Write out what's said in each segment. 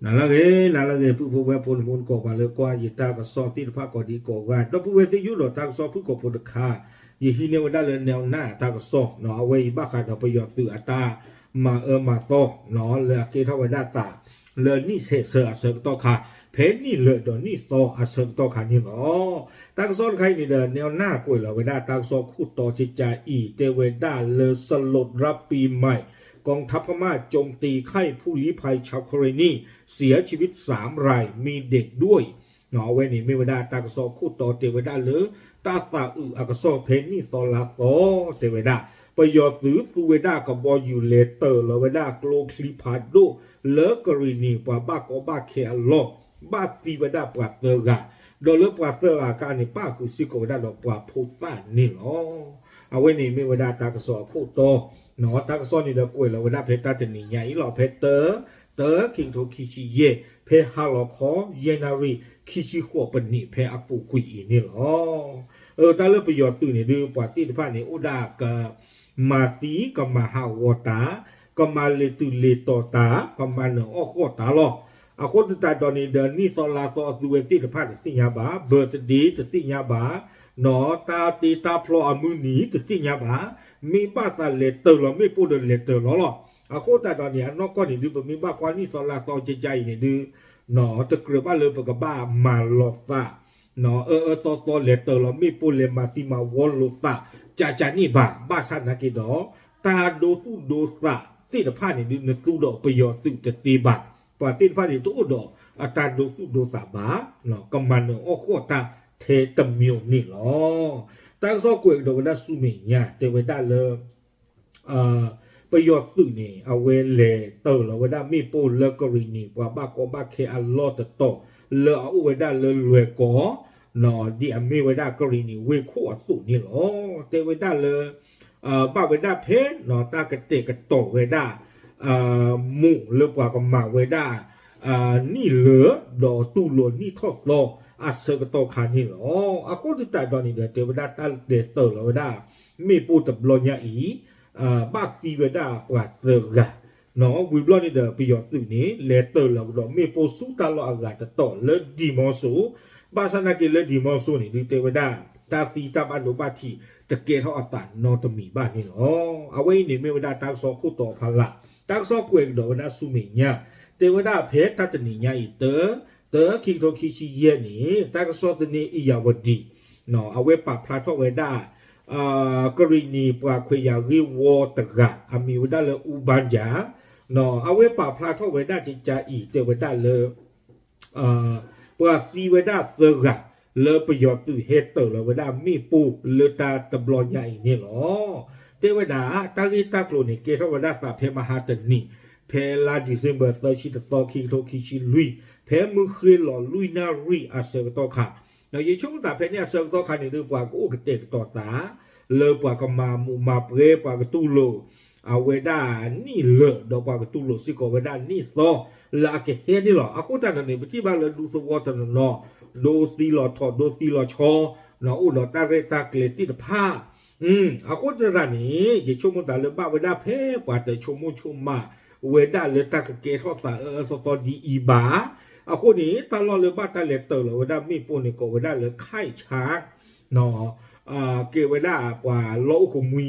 နၤလၢအဂ့ၤ နၤလၢအဂ့ၤ ပုၢ်ဖိဝဲၢ်ဖိ နမူနကိးပှၤလၢကွၢ်ယတၢ်ကစီၣ်သ့ၣ်တဖၣ်ကိးဒံကိးဂၤ ဒီပုၢ်ဝဲၢ်သ့ၣ်ယိၣ်ဒီးတၢ်ကစီၣ်ဖုၣ်ကိာ်ဖိတခါ, ယဟံးန့ၢ်ဝဲဒၣ်လၢ နဲၣ်နၢ် တၢ်ကစီၣ်နီၤ အဝဲအံၤဘၣ်ဃးဒီးပယီၤသုးအတၢ်မၤအၢမၤသီနီၤ လၢအကဲထီၣ်ဝဲဒၣ်သး လၢနံၣ်ဆဲးဆၢအဆၢကတီၢ်ခါ, ဖဲနံၣ်လၢာ်ဒီးနံၣ်သီအဆၢကတီၢ်ခါန့ၣ်လီၤ. တၢ်ကစီၣ်တခါအံၤန့ၣ်ဒီး နဲၣ်နၢ်ကွဲးလီၤဝဲဒၣ်တၢ်ကစီၣ်ခိၣ်တီကကးအံၤ တဲဝဲဒၣ်လၢ สลดรับปีใหม่ กองทัพพม่าโจมตีค่ายผู้ลี้ภัยชาวเคเรนี เสียชีวิตสามราย มีเด็กด้วย အဝဲန့ၣ်မ့ၢ်ဝဲဒၣ်တၢ်ကစီၣ်ခိၣ်တီတဲဝဲဒၣ်လၢ တၢ်သးအုးအကစီၣ်ဖဲနံၣ်သီလါသီ တဲဝဲဒၣ် ပယီၤသုးသူဝဲဒၣ်ကဘီယူၤလဲၤတၢၤလီၤဝဲဒၣ်ကျိချံဖးဒိၣ် လၢကရံၣ်နံၣ်ပှၤဘၣ်ကီဘၣ်ခဲအလီၢ် ဘၣ်သံဝဲဒၣ်ပှၤသၢဂၤ, ဒီးလၢပှၤသၢဂၤအခါန့ၣ် ပၣ်ဃုာ်စ့ၢ်ကီးဝဲဒၣ်ဒီးပှၤဖိသၣ်န့ၣ်လီၤ. အဝဲန့ၣ်မ့ၢ်ဝဲဒၣ်တၢ်ကစီၣ်အခိၣ်တီ, တၢ်ကစီၣ်န့ၣ်ဒီးကွဲးလီၤဝဲဒၣ်ဖဲတၢ်တနံၤညါအံၤလီၤ ဖဲတၢ တၢ ခံကထိခံဆံယဲၢ် ဖဲဟါလီၤခီ ယဲၢ်နၣ်ရံၣ် ခံဆံဃိးပနံး ဖဲအပူၤကွံာ်အံၤန့ၣ်လီၤ. အတၢ်လၢပယီၤသုးန့ၣ်ဒုး ပှၤသ့ၣ်တဖၣ်န့ၣ် အိၣ်ဒၣ်က မၤသံ ကမၤဟးဂီၤတၢ်, ကမၤလဲၤတုၤလဲၤတီၤတၢ်, ကမၤနၢၤအီၣ်ဃီၣ်တၢ်လီၤ. အဃိသတးဒီးန့ၣ်ဒီး နံၣ်သီလါသီအသုဝဲသ့ၣ်တဖၣ်တသ့ၣ်ညါဘၣ်, birthday တသ့ၣ်ညါဘၣ်, နီၢ် တၢ်တ့တၢ်ဖျီအမုၢ်နံၤတသ့ၣ်ညါဘၣ်, မ့ၢ်ဘၣ်သးလဲၤတၢၤလီၤမ့ၣ်ပိၢ်ဒီးလဲၤတၢၤလီၤလီၤ. အဃိသတးဒီးန့ၣ် အနီၢ်ကီၢ်န့ၣ်ဒုး ပမ့ၢ်ဘၣ်ကွၢ်နံၣ်သီလါသီကကးအံၤန့ၣ်ဒုး နီၢ် တကြၢးဘၣ်လၢပကဘၣ်မၤလီၤသး နီၢ် အၢအၢသီသီလဲၤတၢၤလီၤမ့ၣ်ပိၢ်လဲၤမၤသံမၤဝီလိာ်သး ကကးန့ၣ်ဘၣ်, ဘၣ်ဆၣ်နာ်က့ဒီး တၢ်ဒိသူၣ်ဒိသးသ့ၣ်တဖၣ်န့ၣ်ဒုး နသူဒီးပယီၤသုးတသ့ဘၣ်, ပှၤသ့ၣ်တဖၣ်န့ၣ် တအိၣ်ဒီးအတၢ်ဒိသူၣ်ဒိသးဘၣ်, ကမၤနၢၤအီၣ်ဃီၣ်တၢ်ထဲတမံၤန့ၣ်လီၤ. တၢ်ကစီၣ်ကွဲးကဒီးဝဲဒၣ်ဆူမဲာ်ညါ တဲဝဲဒၣ်လၢ ပယီၤသုးန့ၣ် အဝဲလဲၤတၢၤလီၤဝဲဒၣ်မ့ၣ်ပိၢ်လၢကရံၣ်နံၣ် ပှၤဘၣ်ကီဘၣ်ခဲအလီၢ်တတီၤ လၢအအိၣ်ဝဲဒၣ်လၢလွဲၢ်ကီၢ် နီၢ် ဒ်အမ့ၢ်ဝဲဒၣ်ကရံၣ်နံၣ်ဝ့ၢ်ခိၣ်အသိးန့ၣ်လီၤ. တဲဝဲဒၣ်လၢ ဘၣ်ဝဲဒၣ်ဖဲ နီၢ် တၢ်ကတဲာ်ကတီၤဝဲဒၣ် မိၢ်လၢပှၤကမၤဝဲဒၣ် နံၣ်လၢာ် ဒီးတူၢ်လိာ်နံၣ်ထီၣ်သီအဆၢကတီၢ်ခါန့ၣ်လီၤ. အဃိသတးဒီးန့ၣ်ဒီး တဲဝဲဒၣ်တၢ်လဲၤတၢၤလီၤဝဲဒၣ် မ့ၣ်ပိၢ်တဘျီညါအံၤ ဘၣ်သံဝဲဒၣ်ပှၤသၢဂၤ နီၢ် ဝံၤဘျီန့ၣ်ဒီး ပယီၤသုးန့ၣ် လဲၤတၢၤလီၤကဒီးမ့ၣ်ပိၢ်ဆူတၢ်လီၢ်အဂၤတတီၤလၢဒံမီစိ ဘၣ်ဆၣ်နာ်က့လၢဒံမီစိန့ၣ်ဒုး တဲဝဲဒၣ် တၢ်သံတၢ်ဘၣ်ဒိဘၣ်ထံး တကဲထီၣ်အသးနီတမံၤဘၣ်န့ၣ်လီၤ. အဝဲအံၤန့ၣ်မ့ၢ်ဝဲဒၣ်တၢ်ကစီၣ်ခိၣ်တီဖးလၢ်, တၢ်ကစီၣ်ကွဲးကဒီးဝဲဒၣ်ဆူမဲာ်ညါ တဲဝဲဒၣ်ဖဲတၢ်တနံၤညါအံၤ တၢ တၢ ခံကထိခံဆံယဲၢ်န့ၣ် တၢ်ကစီၣ်သန့အံၤယၤဝဒံၤ အဝဲပာ်ဖျါထီၣ်ဝဲဒၣ် ကရံၣ်နံၣ်ပှၤခွဲးယာ်ဂ့ၢ်ဝီတဂၤ အမံၤဝဲဒၣ်လၢအူဘၣ်ယၤ အဝဲပာ်ဖျါထီၣ်ဝဲဒၣ်ကကးအံၤ တဲဝဲဒၣ်လၢ ပှၤသံဝဲဒၣ်သၢဂၤ လၢပယီၤသုးဟဲတၢၤလီၤဝဲဒၣ်မ့ၣ်ပိၢ်လၢတၢ်တဘျီညါအံၤန့ၣ်လီၤ. တဲဝဲဒၣ် တၢ်ဂ့ၢ်တၢ်ကျိၤန့ၣ် ကဲထီၣ်ဝဲဒၣ်သးဖဲမဟါတနံၤ ဖဲလါ December သၢဆံတသီ ခံကထိခံဆံလွံၢ် ဖဲမုၢ်ဃ့ၢ်လီၤလွံၢ်နၣ်ရံၣ်အဆၢကတီၢ်ခါ ဒီးယဆိကမိၣ်သးဖဲန့ၣ်အဆၢကတီၢ်ခါန့ၣ်ဒီး ပှၤကအိၣ်ကတဲာ်ကတီၤသး လၢပှၤကမၤမူးမၤပွဲ ပှၤကတူၢ်လိာ် အဝဲဒၣ်နံၣ်လၢာ် ဒီးပှၤကတူၢ်လိာ်စ့ၢ်ကီးဝဲဒၣ်နံၣ်သီ လၢအကဟဲန့ၣ်လီၤ. အဃိသတးဒီးန့ၣ် ပထံၣ်ဘၣ်လၢဒူသဝီတနီၤနီၤ ဒိသံလီၤထီၣ်ဒိသံလီၤဆီ အိၣ်ဒီးတၢ်ရဲၣ်တၢ်ကျဲၤသ့ၣ်တဖၣ် အဃိသတးန့ၣ် ယဆိကမိၣ်သးလၢဘၣ်ဝဲဒၣ်ဖဲပှၤတဆိကမိၣ်ဆိကမးဝဲဒၣ်လၢတၢ်ကကဲထီၣ်သးအၢအၢသီသီဒ်အံၤဘၣ်. အဃိန့ၣ် တၢ်လီၢ်လၢဘၣ်တၢ်လဲၤတၢၤလီၤဝဲဒၣ်မ့ၣ်ပိၢ်န့ၣ် ကိးဝဲဒၣ်လၢ ခၢၣ်ဆၣ် ကဲဝဲဒၣ်ပှၤလီၢ်အိၣ်ကမှံ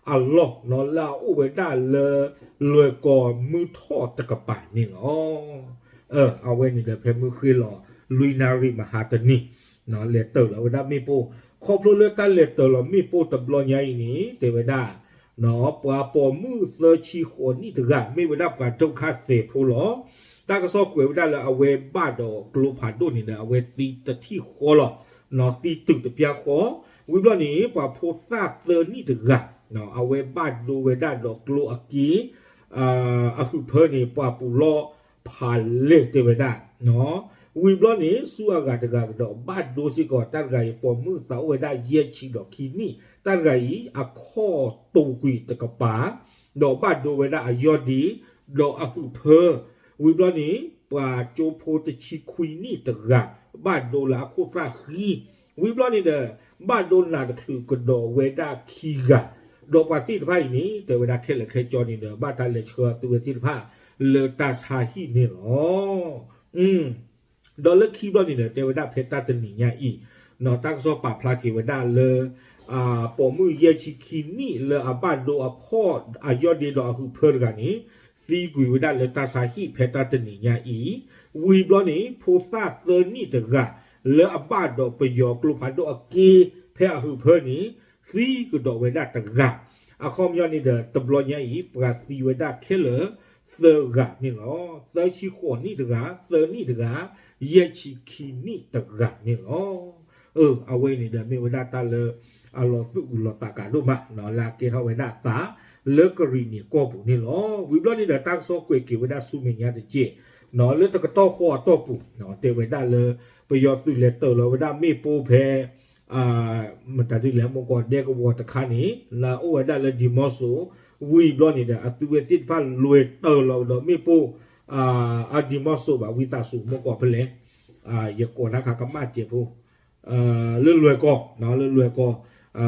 အလီၢ် လၢအအိၣ်ဝဲဒၣ်လၢ လွဲၢ်ကီၢ်မုၢ်ထီၣ်တကပၤန့ၣ်လီၤ. အဝဲန့ၣ်ဒီးဖဲမုၢ်ဃ့ၢ်လီၤ လွံၢ်နၣ်ရံၣ်မဟါတနံၤ လဲၤတၢၤလီၤဝဲဒၣ်မ့ၣ်ပိၢ် ခီဖျိလၢတၢ်လဲၤတၢၤလီၤမ့ၣ်ပိၢ်တဘျီညါအံၤန့ၣ် တဲဝဲဒၣ် ပှၤပိာ်မုၣ်သၢဆံဃိးနံၣ်တဂၤ မ့ၢ်ဝဲဒၣ်ပှၤဒုက္ခသည်ဖိလီၤ. တၢ်ကစီၣ်ကွဲးဝဲဒၣ်လၢအဝဲဘၣ်ဒီးကျိဖးဒိၣ်န့ၣ်ဒီး အဝဲသံတထံၣ်ဃီလီၤ. သံတုၤတပျၢ်ဃီ ဝံၤဘျီန့ၣ် ပှၤဖိသၣ်သၢနံၣ်တဂၤ အဝဲဘၣ်ဒိဝဲဒၣ်ဒီးကျိအက့ အဟုးဖၢန့ၣ် ပှၤပူၤလီၢ်ဖးလဲၢ်တဲဝဲဒၣ် ဝံၤဘျီန့ၣ် ဆူအဂၤတဂၤကဒီး ဘၣ်ဒိစ့ၢ်ကီး တၢ်တဂၤအံၤ ပိာ်မုၣ်သးအိၣ်ဝဲဒၣ်ယဲၢ်ဆံဒီးခံနံၣ် တၢ်တဂၤအံၤ အခီၣ်တိာ်ကွံာ်တကပၤ ဒီးဘၣ်ဒိဝဲဒၣ်အယီၢ်ဒ့ ဒီးအဟုးဖၢ ဝံၤဘျီန့ၣ် ပှၤကၠိဖိတဆံခွံနံၣ်တဂၤ ဘၣ်ဒိလၢအခိၣ်သၣ်ဃံ ဝံၤဘျီန့ၣ်ဒီး ဘၣ်ဒိနးတချုးကဒီးဝဲဒၣ်ခံဂၤ ဒီးပှၤသ့ၣ်တဖၣ်အံၤန့ၣ် တဲဝဲဒၣ်ခဲလၢာ်ခဲဆ့န့ၣ်ဒီး ဘၣ်တၢ်လဲၤဆှၢအသုဝဲသ့ၣ်တဖၣ် လၢတၢ်ဆါဟံၣ်န့ၣ်လီၤ. ဒီးလၢခံဘျီန့ၣ်ဒီး တဲဝဲဒၣ်ဖဲတၢ်တနံၤညါအံၤ, တၢ်ကစီၣ်ပာ်ဖျါက့ၤဝဲဒၣ်လၢ ပိာ်မုၣ်ယဲၢ်ဆံခံနံၣ်လၢအဘၣ်ဒိအခီၣ်အယီၢ်ဒ့ဒီးအဟုးဖၢတဂၤန့ၣ် သံကွံာ်ဝဲဒၣ်လၢတၢ်ဆါဟံၣ်ဖဲတၢ်တနံၤညါအံၤ, ဝံၤဘျီန့ၣ် ဖိသၣ်သၢနံၣ်တဂၤ လၢအဘၣ်ဒီးပယီၤကျိဖးဒိၣ်အက့ဖဲအဟုးဖၢန့ၣ် သံကဒီးဝဲဒၣ်တဂၤ, အခီပညီန့ၣ်ဒီး တဘျီညါအံၤ ပှၤသံဝဲဒၣ်ခဲလၢာ် သၢဂၤန့ၣ်လီၤ. သၢဆံဃိးနံၣ်တဂၤ, သၢနံၣ်တဂၤ, ယဲၢ်ဆံခံနံၣ်တဂၤန့ၣ်လီၤ. အဝဲအံၤန့ၣ်ဒီးမ့ၢ်ဝဲဒၣ်တၢ်လၢ အလီၤသူၣ်အုးလီၤသးကးဒိၣ်မး လၢအကဲထီၣ်ဝဲဒၣ်အသး လၢကရံၣ်နံၣ်ကီၢ်ပူၤန့ၣ်လီၤ. ဝံၤဘျီန့ၣ်ဒီးတၢ်ကစီၣ်ကွဲးက့ၤဝဲဒၣ်ဆူမဲာ်ညါတက့ၢ်, လၢတကတီၢ်ဃီအတီၢ်ပူၤ တဲဝဲဒၣ်လၢ ပယီၤသုးလဲၤတၢၢ်လီၤဝဲဒၣ်မ့ၣ်ပိၢ်ဖဲ မတၤဒ်လဲၣ် မ့ၢ်ကီးဒဲကဝီၤတခါန့ၣ် လၢအအိၣ်ဝဲဒၣ်လၢဒံၤမီစိး, ဝံၤဘျီန့ၣ်ဒီး အသုဝဲသ့ၣ်တဖၣ်လဲၤတၢၢ်လီၤကဒီးမ့ၣ်ပိၢ် အဒံၤမီစိးဘၣ် ဝံသးစူၤ မ့ၢ်ကီးဖဲလဲၣ် ယကိးတၢ်ခါကမၣ်စဲးဖိ လၢလွဲၢ်ကီၢ်, လၢလွဲၢ်ကီၢ်,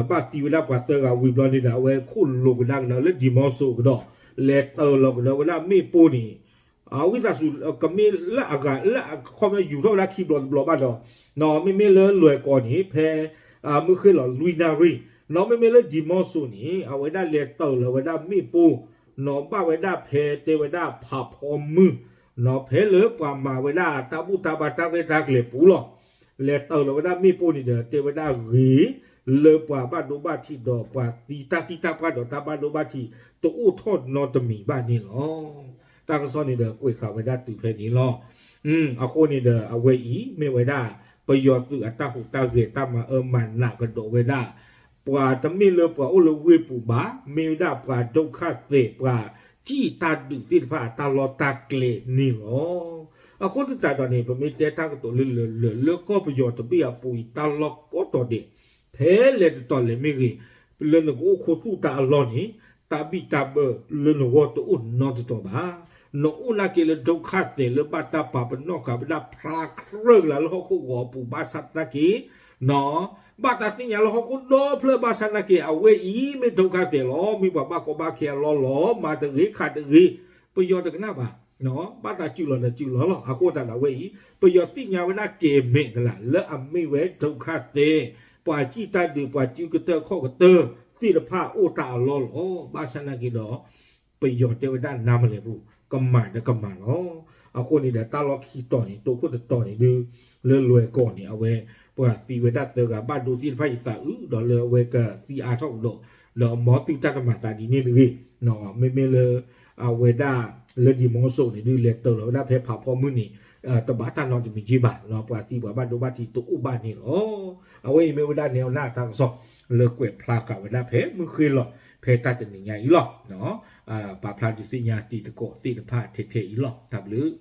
ဘၣ်သံဝဲဒၣ်ပှၤသၢဂၤဝံၤဘျီန့ၣ်ဒီး အဝဲခိၣ်လိာ်ကဒါကဒီးလၢဒံၤမီစိးကဒီး လဲၤတၢၢ်လီၤကဒီးဝဲဒၣ်မ့ၣ်ပိၢ်န့ၣ် ဝံသးစူၤ ကမ့ၢ်လၢအဂၤ လၢအခီပညီယူၤထီၣ်ဝဲဒၣ်ခံဘျီတဘျီဘၣ်ဒီး မ့မ့ၢ်လၢလွဲၢ်ကီၢ်န့ၣ် ဖဲ မုၢ်ဃ့ၢ်လီၤလွံၢ်နၣ်ရံၣ်, မ့မ့ၢ်လၢဒံၤမီစိးန့ၣ် အဝဲဒၣ်လဲၤတၢၢ်လီၤဝဲဒၣ်မ့ၣ်ပိၢ် ဘၣ်ဝဲဒၣ်ဖဲတဲဝဲဒၣ်ဖးဖီမုၢ် ဖဲလၢပှၤမၤဝဲဒၣ်တၢ်ဘူၣ်တၢ်ဘါတၢ်ရဲၣ်တၢ်ကျဲၤပူၤလီၤ. လဲၤတၢၢ်လီၤဝဲဒၣ်မ့ၣ်ပိၢ်န့ၣ်ဒီး တဲဝဲဒၣ်ဂ့ၤ လၢပှၤဘၣ်ဒိဘၣ်ထံးဒီးပှၤသံတၢ်သံတၢ်ပှၢ်ဒီးတၢ်ဘၣ်ဒိဘၣ်ထံး တအိၣ်ထီၣ်နီတမံၤဘၣ်န့ၣ်လီၤ. တၢ်ကစီၣ်န့ၣ်ဒီးကွဲးဃာ်ဝဲဒၣ်တုၤဖဲန့ၣ်လီၤ. အဃိန့ၣ်ဒီးအဝဲအံၤ မ့ၢ်ဝဲဒၣ် ပယီၤသုးအတၢ်ဟူးတၢ်ဂဲၤတၢ်မၤအၢမၤနးကဒီးဝဲဒၣ် ပှၤတမ့ၢ်လၢပှၤအိၣ်လၢဝ့ၢ်ပူၤဘၣ်, မ့ၢ်ဝဲဒၣ်ပှၤဒုက္ခသည် ပှၤစံၣ်တၢ်ဒုးသ့ၣ်တဖၣ်အတၢ်လီၢ်တၢ်ကျဲန့ၣ်လီၤ. အဃိသတးဒီးန့ၣ် ပမ့ၢ်တဲတၢ်ကတိၤလၢလၢာ်လၢာ် လၢကီၢ်ပယီၤတဘ့ၣ်အပူၤအံၤ တၢ်လီၢ်ကိးတီၤဒဲး ဖဲလဲၣ်တတီၤလဲၣ်မ့ၢ်ဂ့ၤ, လၢနကအိၣ်ခိးသူၣ်တၢ်အလီၢ်န့ၣ် တၢ်ဘံၣ်တၢ်ဘၢလၢနဂီၢ်တအိၣ်နီတတီၤဘၣ်. နအိၣ်နာ်က့လၢ ဒုက္ခသည် လၢဘၣ်တၢ်ပာ်ပနီၣ်ဃာ်ဝဲဒၣ်ဖျါခြဲကလၢလၢဟီၣ်ခိၣ်ဂီၤအပူၤဘၣ်ဆၣ်သနာ်က့ ဘၣ်တၢ်သ့ၣ်ညါလၢဟီၣ်ခိၣ်ဒီဖျၢၣ်ဘၣ်ဆၣ်သနာ်က့ အဝဲအံၤမ့ၢ် ဒုက္ခသည် လီၤ. မ့ၢ်ပှၤဘၣ်ကီဘၣ်ခဲအလီၢ်လီၤ. မၤတဂ့ၤခးတဂ့ၤ, ပယီၤတကနၣ်ဘၣ်. ဘၣ်သးစုၣ်လီၤဒီးစုၣ်လီၤလီၤ. အဃိသတးဒီးအဝဲအံၤ ပယီၤသ့ၣ်ညါဝဲဒၣ်ကဲၤမဲာ်ကလး လၢအမ့ၢ်ဝဲ ဒုက္ခသည် ပှၤစံၣ်တၢ်ဒုးပှၤစုကတၢၢ်ခီၣ်ကတၢၢ်သ့ၣ်တဖၣ်အိၣ်တၢ်အလီၢ်လီၤ. ဘၣ်ဆၣ်သနာ်က့ဒီး ပယီၤတဲဝဲဒၣ်နါမလဲၣ်ပူၤ ကမၤဒီးကမၤလီၤ. အဃိန့ၣ်ဒီးတၢ်လီၢ်ခံတီၤန့ၣ် တိခိၣ်တတီၤန့ၣ်ဒုး လၢလွဲၢ်ကီၢ်န့ၣ် အဝဲ ပှၤသံဝဲဒၣ်သၢဂၤ ဘၣ်ဒိသ့ၣ်တဖၣ်ယသးအုး ဒီးလၢအဝဲကသံအါထီၣ်ကဒီး ဒီးမ်သုတၢ်ကမၤသးဒ်န့ၣ်တဂ့ၤ, မ့မ့ၢ်လၢ အဝဲဒၣ် လၢဒံၤမီစိးန့ၣ်ဒုး လဲၤတၢၢ်လီၤဝဲဒၣ်ဖဲဖးဖီမုၢ်န့ၣ် တဘၣ်တၢ်နီတမံၤက့ဘၣ်, ပှၤသံပှၤဘၣ်ဒိဘၣ်ထံးတအိၣ်ဘၣ်န့ၣ်လီၤ. အဝဲအံၤမ့ၢ်ဝဲဒၣ် နဲအီနၢ် တၢ်ကစီၣ် လၢကွဲးဖျါဃာ်ဝဲဒၣ်ဖဲမုၢ်ဃ့ၢ်လီၤ ဖဲတၢ်တနံၤညါအံၤလီၤ. ပာ်ဖျါဒုးသ့ၣ်ညါတံၤသကိးသ့ၣ်တဖၣ်ထဲထဲအံၤလီၤ. တၢ်ဘျုး